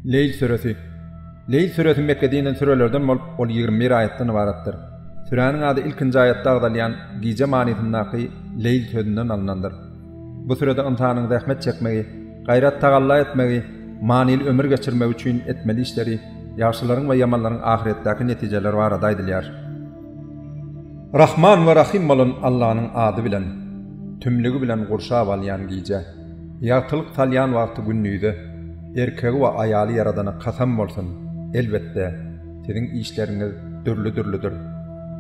Leýl süresi. Leýl süresi Mekgede inen sürelerden bolup, ol 21 aýatdan ybaratdyr. Süräniň ady ilkinji aýatda agzalýan gije manysyndaky leýl sözünden alnandyr. Bu sürede ynsanyň zähmet çekmegi, gaýrat-tagalla etmegi, manyly ömür geçirmegi üçin etmeli işleri, ýagşylaryň we ýamanlaryň ahyretdäki netijeleri barada aýdylýar. Rahman we Rahym bolan Allanyň ady bilen, tümlügi bilen gurşap alýan gije, ýagtylyk salýan wagty gündize, erkegi we aýaly ýaradana kasam bolsun, elbetde, siziň işleriňiz dürli-dürlüdir.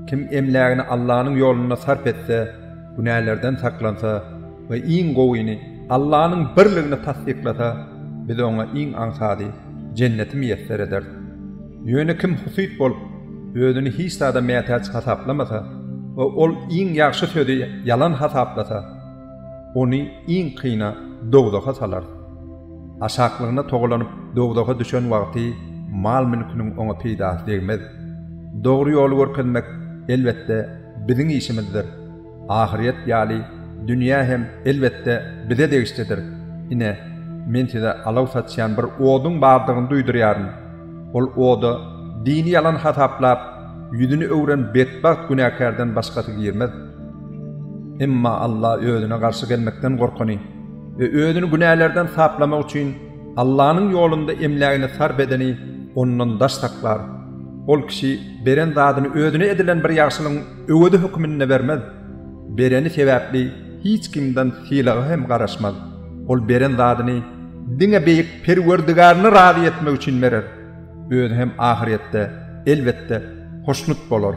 Kim emlägini Allanyň ýolunda sarp etse, günälerden saklansa we iň gowyny, Allanyň birligini tassyklasa, biz oňa iň aňsady, jenneti miýesser ederis. Ýöne kim husyt bolup, özüni hiç zada mätäç hasaplamasa we ol iň ýagşy sözi ýalan hasaplasa, ony iň kyna dowzaha salarys. Aşaklygyna togalanyp dowzaha düşen wagty mal-mülküniň oňa peýdasy degmez. Dogry ýoly görkezmek, elbetde, biziň işimizdir. Ahyrýet ýaly dünýä hem, elbetde, bize degişlidir. Ine, men size alaw saçýan bir oduň bardygyny duýdurýaryn. Ol oda dini ýalan hasaplap, ýüzüni öwren betbagt günäkärden başgasy girmez. Emma Alla özüne garşy gelmekden gorkany we özüni günälerden saplamak üçin Allanyň ýolunda emlägini sarp edeni ondan daş saklar. Ol kişi beren zadyny özüne edilen bir ýagşylygyň öwezi höküminde bermez. Bereni sebäpli hiç kimden sylaga hem garaşmaz. Ol beren zadyny diňe beýik Perwerdigaryny razy etmek üçin berer. Özi hem ahyrýetde, elbetde, hoşnut bolar.